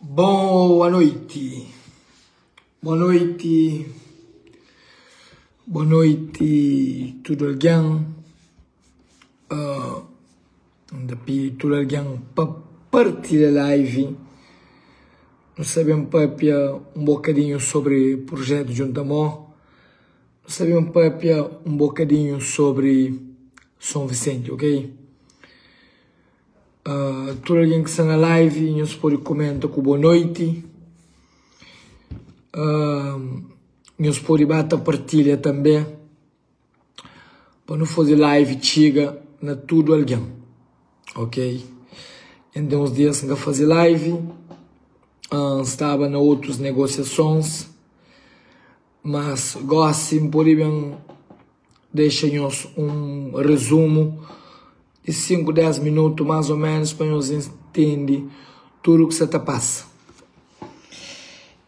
Boa noiti, boa noiti, boa noiti tudu algen. N ta pidi tudu algen pa partilha live. Nu sta ben papia un bokadinhu sobri prujetu Djunta Mô. Nu sta ben papia un bokadinhu sobri Son Visenti, ok? Tudu algen ki sta na live nhos pode komenta ku boa noiti. Nhos pode ba ta partilha tanbe pa nu faze live txiga na tudu algen, ok? N ten uns dias ki N ka faze live, N staba na otus negosiasons, mas gosi N pode ben dexa nhos un rezumu di 5, 10 minutu más ô ménus pa nhos intende tudu ki sa ta pasa.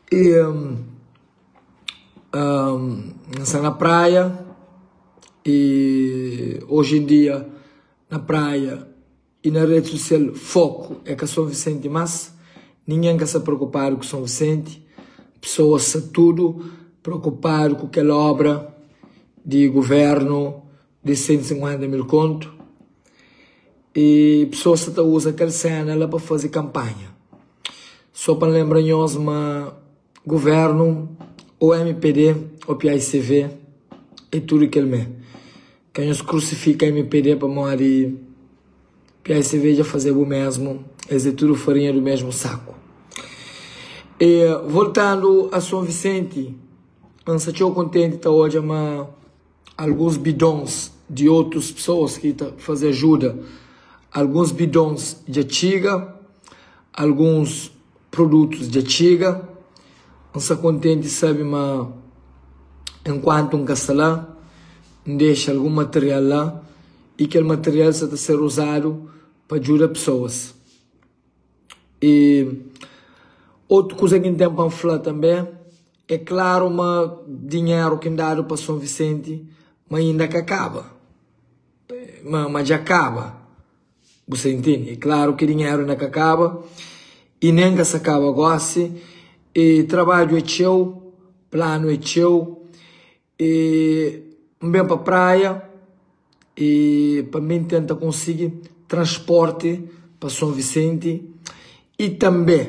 I N sta na praia i oji en dia na praia I na redi susial foku é ka Son Visenti mas ningen ka sta preokupadu ku Son Visenti, pesoas sta tudu preokupadu ku kel obra di guvernu di 150 mil kontu i pesoas sta ta uza kel sena la pa faze kanpanha. So pa N lenbra nhos ma guvernu o mpd o PICV é tudu kel me. Ka nhos krusifika mpd pamodi PICV dja faze bu mesmu, es é tudu farinha du mesmu saku. E voltandu a Son Visenti, N sta txeu kontenti ta odja ma alguns bidons di otus pesoas ki ta faze ajuda, alguns bidons dja txiga, alguns produtus dja txiga. N sta kontenti sabe ma enkuantu N ka sta la, N dexa algun material la i kel material sta ta ser uzadu pa djuda pesoas. I otu kuza ki N ten pa N fla tanbe é klaru ma dinheru ki N dadu pa Son Visenti ma inda ka kaba, ma dja kaba. Bu sta intende? É klaru ki dinheru inda ka kaba i nen ka sta kaba gósi. E trabadju é txeu, planu é txeu. E N ben pa praia e pa mi N tenta konsigi transporti pa Son Visenti i tanbe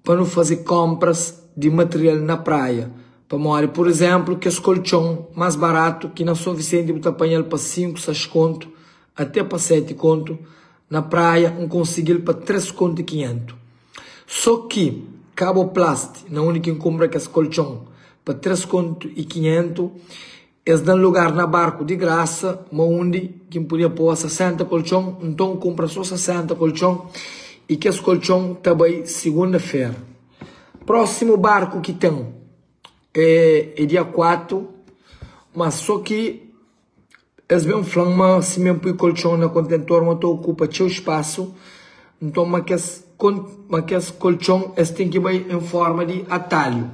pa nu faze konpras di material na praia. Pamodi, pur izénplu, kes koltxon más baratu ki na Son Visenti bu ta panha-l pa 5, 6 kontu, até pa 7 kontu, na praia N konsigi-l pa 3 kontu i 500. Sô ki Kaboplast, na undi ki N kunpra kes koltxon pa 3 kontu i 500, Es da-m lugar na barku di grasa, ma undi ki N podia poa 60 koltxon, nton N kunpra so 60 koltxon i kes koltxon ta bai sigunda-fera. Prósimu barku ki ten é dia 4, ma so ki es ben fla-m ma si mi N pui koltxon na kontentor ma ta okupa txeu spasu, nton ma kes ma kes koltxon es ten ki bai en forma di atalhu.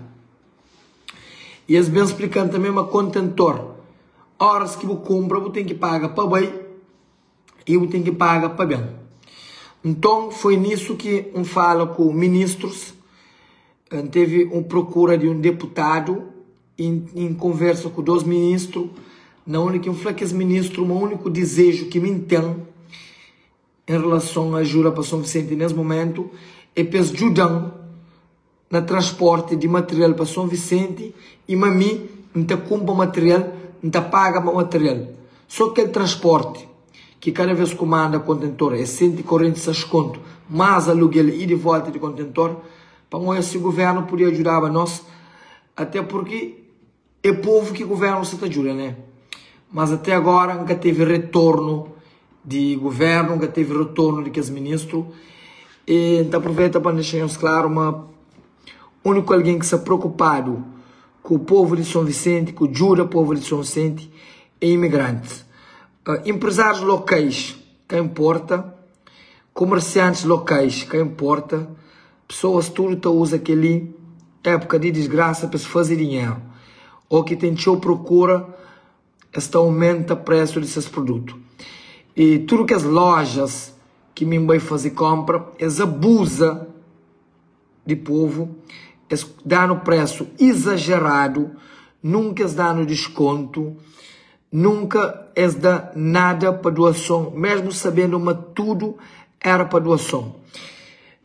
I es ben splika-m tanbê ma kontentor, óras ki bu kunpra bu ten ki paga pa bai i bu ten ki paga pa ben. Nton, foi nisu ki N fala ku ministrus, N tevi un prokura di un deputadu i N konversa ku dos ministru, na undi ki N fla kes ministru ma úniku dizeju ki mi N ten en relason a ajuda pa Son Visenti nes mumentu é pa es djuda-m na transporti di material pa Son Visenti i ma mi N ta kunpra material, N ta paga pa material. So kel transporti ki kada vez ku manda kontentor é 146 kontu mas aluguel i di volta di kontentor pa N oia si guvernu pudia djudaba nos até purki É povu ki governo sa ta djuda né? Mas até agora nka teve retorno di governo, nka teve retorno di kes ministro e nta aproveita pa dexa nhos claro ma unico alguém ki sa preocupado ku povo di São Vicente, ku djuda povo di São Vicente é imigrantes. Empresários locais ka importa, comerciantes locais ka importa, Pesoas tudu ta uza kel-li épuka di disgrasa pa es faze dinheru. Ô ki ten txeu prokura, es ta aumenta présu di ses produtu. I tudu kes lójas. ki mi N bai faze konpra, es abuza di povu, es da-nu presu izajeradu, nunka es da-nu diskontu, nunka es da nada pa duason, mesmu sabendu ma tudu era pa duason.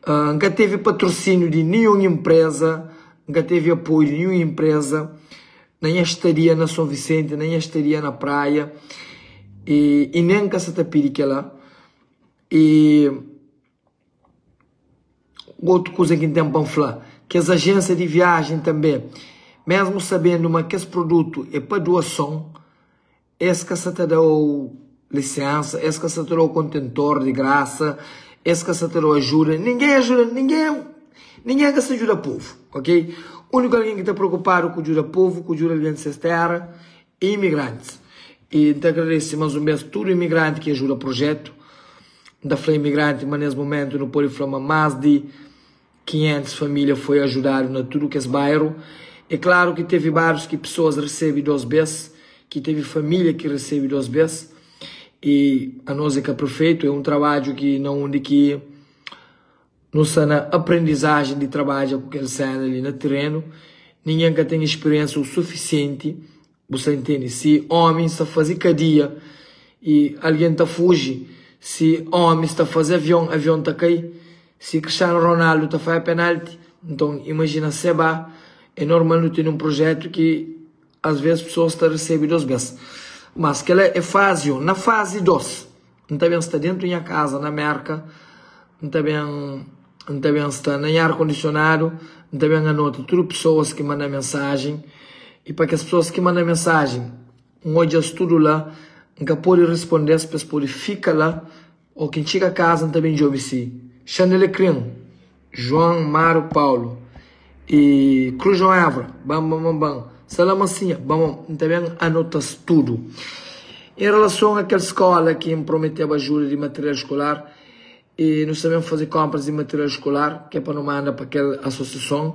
N ka tevi patrosíniu di ninhun inpreza, N ka tevi apoiu di ninhun inpreza na nha stadia na Son Visenti, na nha stadia na Praia, i nen N ka sa ta pidi kela. I otu kuza ki N ten pa N fla, kes ajénsia di viajen tanbe, mésmu sabendu ma kes produtu é pa duason, Es ka sa ta da-u lisensa, es ka sa ta da-u kontentor di grasa, es ka sa ta da-u ajuda, ningen ajuda, ningen, ningen ka sa djuda povu, ok? Úniku algen ki ta preokupadu ku djuda povu, ku djuda algen di ses téra, é imigrantis. I N ta agradese más un bes tudu imigranti ki ajuda projetu. N ta fla imigranti ma nes momentu nu pode fla ma más di 500 família foi ajudadu na tudu kes bairu. É klaru ki tevi bairus ki pesoas resebe dos bês, ki tevi família ki resebe dos bês. I anos é ka perfeitu, é un trabadju ki na undi ki nu sta na aprendizajen di trabadja ku kel sena li na tirenu. Ningen ka ten spiriénsia o sufisienti Bu sta intende? Si ómi sta faze kadia i algen ta fuji, si ómi sta faze avion, avion ta kai, si Cristiano Ronaldo ta fadja penalti, nton imajina se ba. É normal nu tene un projetu ki asves pesoas ta resebe dos bes. Mas kela é fazi 1. Na fazi 2, N ta ben sta dentu nha kaza na Merka, N ta ben N ta ben sta na nha ar kondisionadu, N ta ben anota tudu pesoas ki manda mensajen i pa kes pesoas ki manda mensajen N odja-s tudu la, N ka pode responde-s pa es pode fika la ô ki N txiga kaza N ta ben djobe si Xandelekrin. João Mário Paulo e Cruz João Évora, ban ban ban ban, Salamansinha, ban ban, N ta ben anota-s tudu. Em relason a kel skola ki N prometeba ajuda di material skolar, e nu sta ben faze konpras di material skolar, ki é pa nu manda pa kel asosiason,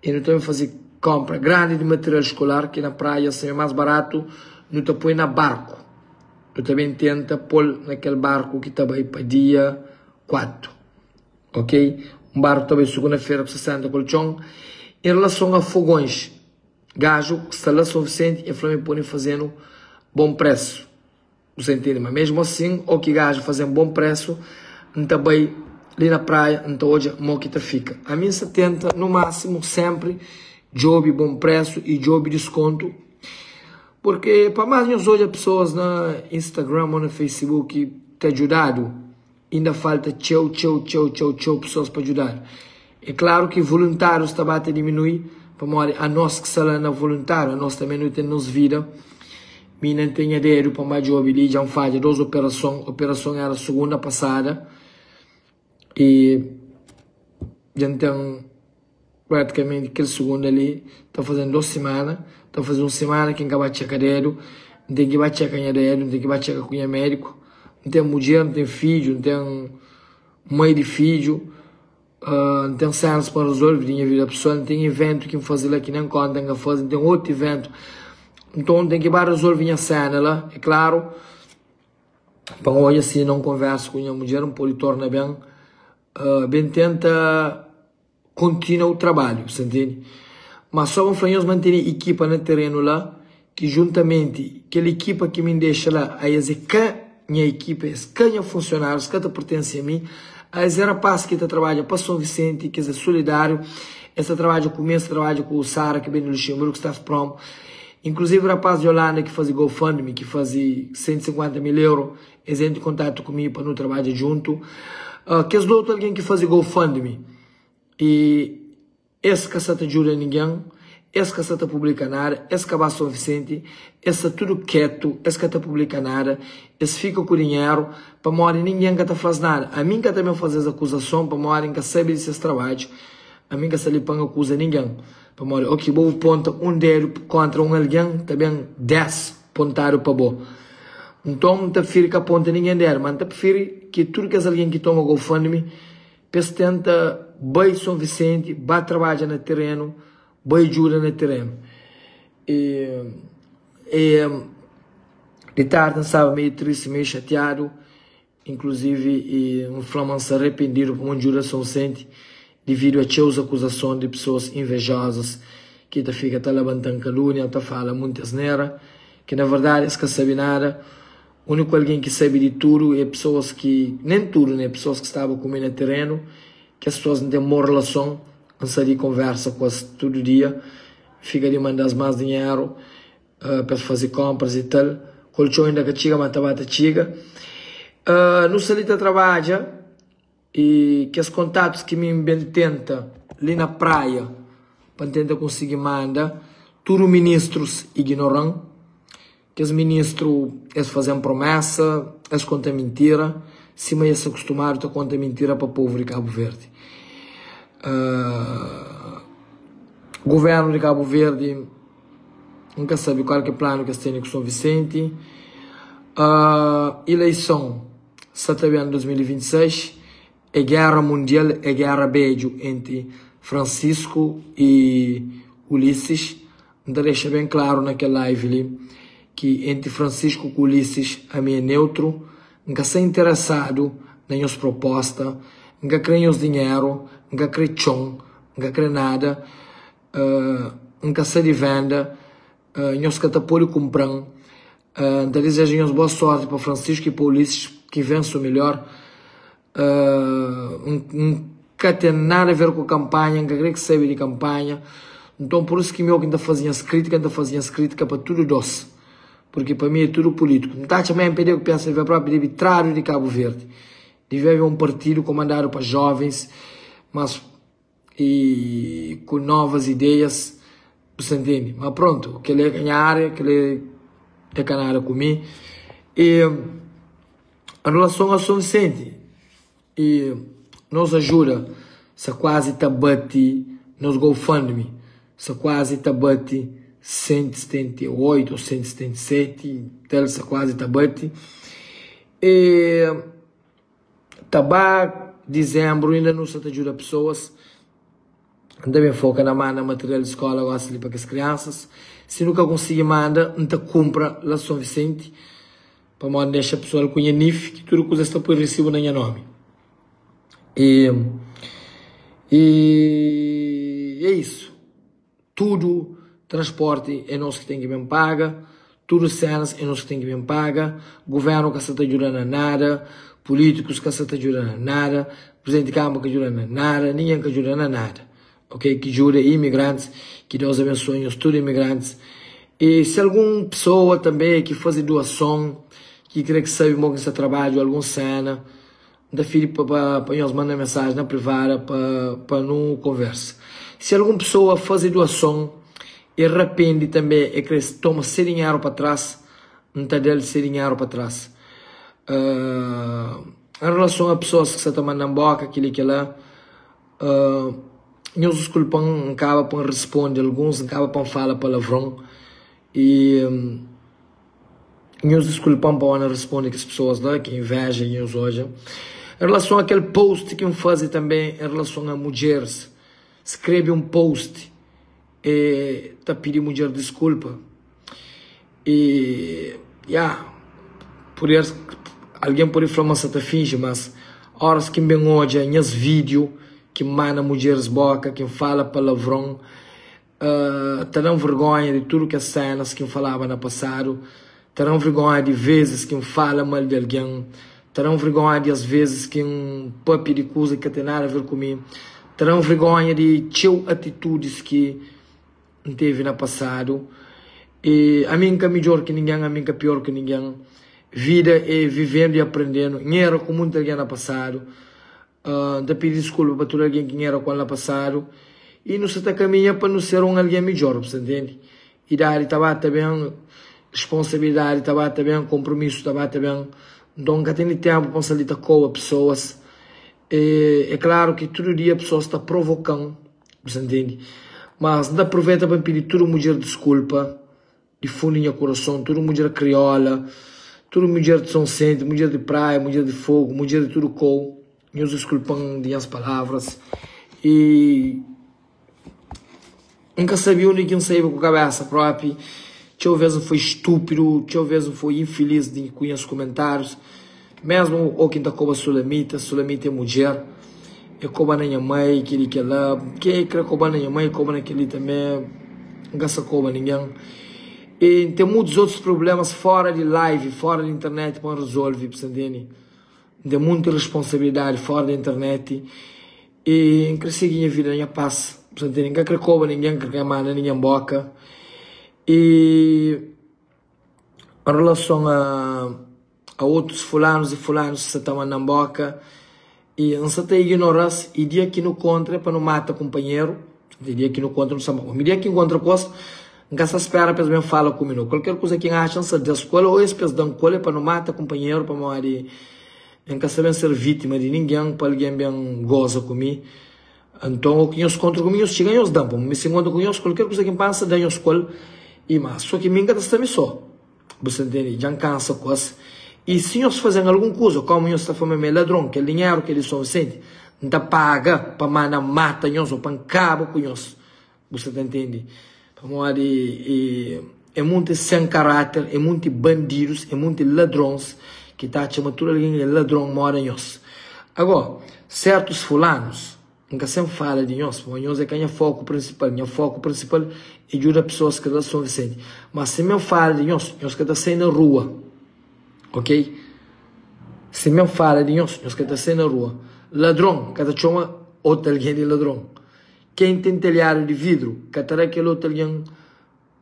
e nu ta ben faze konpra grandi di material skolar, ki na Praia sta ben más baratu, nu ta poi na barku. Nu ta ben tenta pô-l na kel barku ki ta bai pa dia 4. Ok, un barku ta bai sugunda-fera ku 60 koltxon. Em relason a fogões, gaju ki sta la Son Vicente e fla ma e pode faze-nu bon presu. Bu sta intende? Ma mesmu asin, o ki gaju faze-m bon presu, N ta bai li na praia N ta odja mo ki ta fika. Ami N sta tenta nu masimu sempri djobe bon presu i djobe diskontu, purke pa mas nhos odja pesoas na Instagram o na Facebook ta djudadu, Inda falta txeu, txeu, txeu, txeu, txeu pesoas pa djudadu. É klaru ki voluntárius ta ba ta diminui, pamodi anos ki sta la na voluntáriu, anos tanbê nu ten nos vida. Mi na N ten nha dedu pa N ba djobe li, dja N fadja dos operason, operason éra sugunda pasada i dja N ten. Pratikamenti kel sugunda li ta faze-m dos simana, ta faze un simana ki N ka ba txeka dedu, N ten ki ba txeka nha dedu, N ten ki ba txeka ku nha médiku. N ten mudjer, N ten fidju, N ten mai di fidju, N ten sénas pa N rezolve di nha vida pesoal, N ten iventu ki N faze la ki nen kónta N ka faze, N ten otu iventu. Nton, N ten ki ba rezolve nha séna la. É klaru, pa N odja si na un konversa ku nha mudjer N pode torna ben, ben tenta. Kontinua u trabalhu, sa ntende? Ma só pa N fla nhos ma N tene ikipa na terenu la ki juntamenti kel ikipa ki mi N dexa la a es é ka nha ikipa, es ka nha funsionáriu, es ka ta pertense a mi, a es é rapás ki ta trabadja pa Son Visenti, ki es é solidáriu, es ta trabadja ku mi, es ta trabadja ku Sara ki ben di Luxemburgu, Staff Prom, inkluzivi rapás di Holanda ki faze GoFundMe, ki faze 150 mil euro, Es entra kontatu ku mi pa nu trabadja djuntu. Kes otu algen ki faze GoFundMe i es ka sa ta djuda ningen, es ka sa ta publika nada, es ka ba Son Visenti, es sta tudu ketu, es ka ta publika nada, es fika ku dinheru pamodi ningen ka ta fla-s nada. Ami N ka ta ben faze-s akuzason pamodi N ka sabe di ses trabadju, ami N ka sta li pa N akuza ningen pamodi oki bo bu ponta un dedu kontra un algen ta ben 10 pontadu pa bo. Nton, N ta prifiri ka ponta ningen dedu, ma N ta prifiri ki tudu kes algen ki toma GoFundMe pa es tenta bai Son Visenti, ba trabadja na terenu, bai djuda na terenu. E, e di tardi N staba meiu tristi, meiu xatiadu. Inkluzivi N fla ma N sta rependidu pamodi N djuda Sonsenti dividu a txeus akuzason di pesoas invejozas ki ta fika ta labanta-m kalúnia, ta fala munti asnera, ki na verdadi es ka sabe nada. Úniku algen ki sabe di tudu é pesoas ki, nen tudu ne, pesoas ki staba ku mi na terenu, kes pesoas N ten bon relason, N sa di konversa ku es tudu dia, N fika di manda-s más dinheru pa es faze konpras i tal. Koltxon inda ka txiga, ma ta ba ta txiga. Nu sta li ta trabadja. I kes kontatus ki mi N ben tenta li na Praia pa N tenta konsigi manda, tudu ministrus ignora-m. Kes ministru es faze-m promesa, es konta mintira, sima es sta kustumadu ta konta mintira pa povu di Kabu Verdi. Guvernu di Kabu Verdi, N ka sabe kual ki planu ki es tene ku Son Visenti. Ileison. Sa ta ben 2026 é géra mundial é géra bedju entri Francisco y Ulisses N ta dexa ben klaru na kel live li ki entri Francisco ku Ulisses ami é neutru N ka sta interesadu na nhos proposta N ka kre nhos dinheru N ka kre txon N ka kre nada N ka sta di venda nhos ka ta pode kunpra-m N ta dizeja nhos boa sorti pa Francisco y pa Ulisses ki vensa o melhor. N ka ten nada a ver ku kanpanha, N ka kre ki sabe di kanpanha. Nton pur isu ki mi o ki N ta faze nhas kritika, N ta faze nhas kritika pa tudu dos. Purki pa mi e tudu pulitiku. N ta atxa ma mpd ku psdv propi debe tradu di Kabu Verdi. Debe haver un partidu komandadu pa jovens, mas. E ku novas ideias, bu sta ntende? Ma prontu, kel-li é ka nha ária, kel-li é ka nada ku mi. E en relason a Son Visenti, e nos ajuda sta kuazi ta bati, nos GoFundMe sta kuazi ta bati 178 ou 177, tel sta kuazi ta bati. E. Ta ba dizembru inda nu sa ta djuda pesoas. N ta ben foka na manda material di skola gosi li pa kes kriansas. Si nu ka konsigi manda, N ta kunpra la Son Visenti, pamodi N dexa pesoal ku nha NIF ki tudu kuza es ta poi risibu na nha nomi. E e é isu. Tudu transporti é nos ki ten ki ben paga, tudu senas é nos ki ten ki ben paga, guvernu ka sa ta djuda na nada, pulitikus ka sa ta djuda na nada, prizidenti di kama ka djuda na nada, ningen ka djuda na nada, ok, ki djuda é imigrantis, ki Deus abensua nhos tudu imigrantis, e si algun pesoa tanbe ki faze duason, ki kre ki sabe mo ki N sta trabadja algun sena. N ta pidi pa pa nhos manda mensaji na privada pa pa nu konversa. Si algun pesoa faze duason e rapende tanbe e kre toma se dinheru pa tras, N ta da-l se dinheru pa tras. En relason a pesoas ki sa ta manda-m boka kili kila, nhos diskulpa-m N kaba pa N risponde alguns, N kaba pa N fala palavron e. Nhos diskulpa-m pa N responde kes pesoas la, ki inveja nhos odja. En relason a kel post ki N faze tanbe en relason a mudjeris, skrebe un post e ta pidi mudjer diskulpa. E ya, puder algen pode fla ma N sa ta finji, mas oras ki N ben odja nhas video ki N manda mudjeris boka, ki N fala palavron, Ta da-m vergónha di tudu kes sénas ki N falaba na pasadu. Ta da-m vergónha di vezis ki N fala mal di algen. Ta da-m vergónha di asvezis ki N pâpia di kuza ki ka ten nada aver ku mi. Ta da-m vergónha di txeu atitudis ki N tevi na pasadu. I ami N ka midjór ki ningen, ami N ka piór ki ningen. Vida é vivendu i aprendendu. N era ku monti algen na pasadu. N ta pidi diskulpa pa tudu algen ki N era ku el na pasadu i nu sta ta kaminha pa nu ser un algen midjór, bu sta ntende? Idadi ta ba ta ben, responsabilidadi ta ba ta ben, konpromisu ta ba ta ben. Nton, N ka tene ténpu pa N sta li ta koba pesoas. É klaru ki tudu dia pesoas ta provoka-m, bu sta ntende? Mas N ta pruveta pa N pidi tudu mudjer diskulpa. Di fundu nha kurason, tudu mudjer kriola, tudu mudjer di Sonsente, mudjer di Praia, mudjer di Fogu, mudjer di tudu kou, nhos diskulpa-m di nhas palavras i N ka sabe undi ki N saiba ku kabesa propi, txeu ves N foi stúpidu, txeu ves N foi infilis di ku nhas kumentárius. Mesmu o ki N ta koba Sulamita, Sulamita é mudjer, e koba na nha mai, kel-li kel-la. Ken ki kre koba na nha mai, koba na kel-li tanbe. N ka sa koba ningen. E N ten mutus otus prublémas fóra di live, fóra di internet pa N rezolve, bu sa ntende? N ten munti responsabilidadi fóra di internet e N kre sigi nha vida na nha pas, bu sa ntende? N ka kre koba ningen, N ka kre manda ningen bóka. E. En relason a a otus fulanus i fulanus ki sa ta manda-m boka i N sa ta iginora-s i dia ki nu kontra é pa nu mata kunpanheru i dia ki nu kontra nu sa ma mi dia ki N kontra ku es N ka sa spera pa es ben fala ku mi no kualker kuza ki N atxa N sa da-s ku el o es pa es da-m ku el é pa nu mata kunpanheru pamodi N ka sa ben ser vítima di ningen pa algen ben goza ku mi. Anton, o ki nhos kontra ku mi, nhos txiga, nhos da-m, pamodi mi si N kontra ku nhos, kualker kuza ki N pansa, da nhos ku el. I ma, so ki mi N ka ta sta mi so. Bu sta ntende? Dja N kansa ku es. I si nhos faze-m algun kuza, kómu nhos ta fla ma mi é ladron, kel dinheru ki é di Son Visenti, N ta paga pa manda mata nhos ô pa N kaba ku nhos. Bu sta ta ntende? Pamodi é munti sen karáter, é munti bandidus, é munti ladrons ki ta atxa ma tudu algen é ladron moda nhos. Agó, sertus fulanus, N ka sen fala di nhos, pamodi nhos é ka nha foku prinsipal. Nha foku prinsipal é djuda pesoas ki ta da Son Visenti. Má si mi N fala di nhos, nhos ka ta sai na rua. Ok? Si mi N fala di nhos, nhos ka ta sai na rua. Ladron ka ta txoma otu algen di ladron. Ken ten telhadu di vidru ka ta da kel otu algen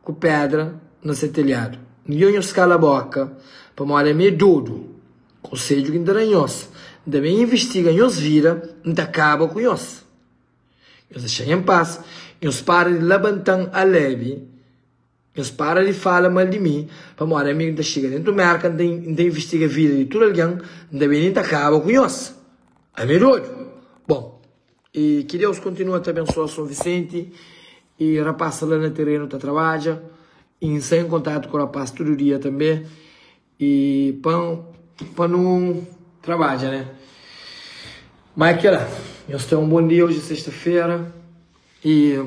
ku pédra na se telhadu. Midjór nhos kala bóka, pamodi ami é dodu. Konsedju ki N ta da nhos, N ta ben invistiga nhos vida, N ta kaba ku nhos. Nhos dexa-m en pas, nhos para di labanta-m alebi. Nhos para di fala mal di mi, pamodi ami N ta txiga dentu Merka, N ta N ta invistiga vida di tudu algen, N ta ben i N ta kaba ku nhos. Ami é dodu. Bon, i ki Deus kontinua ta abensoa Son Visenti i rapaz sta la na terenu ta trabadja, i N sta en kontatu ku rapaz tudu dia tanbe, i pa pa nu trabadja ne. Ma é kela, nhos ten un bon dia, oji é sexta-fera i.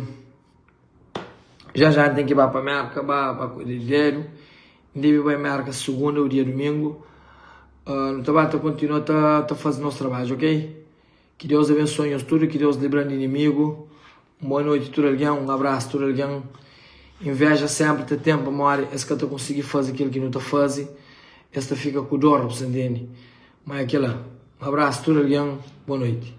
Já já N ten ki ba pa Merka ba ba kuida di dedu. N debe bai Merka sugunda ou dia dumingu. Nu ta ba ta kontinua ta ta faze nos trabadju, ok? Ki Deus abensoa nhos tudu, ki Deus libra-m di inimigu. Un boa noiti tudu algen, un abrasu tudu algen. Inveja senpri ta ten pamodi es ka ta konsigi faze kel ki nu ta faze. Es ta fika ku dor, bu sta ntende? Ma é kela. Un abrasu tudu algen, boa noiti.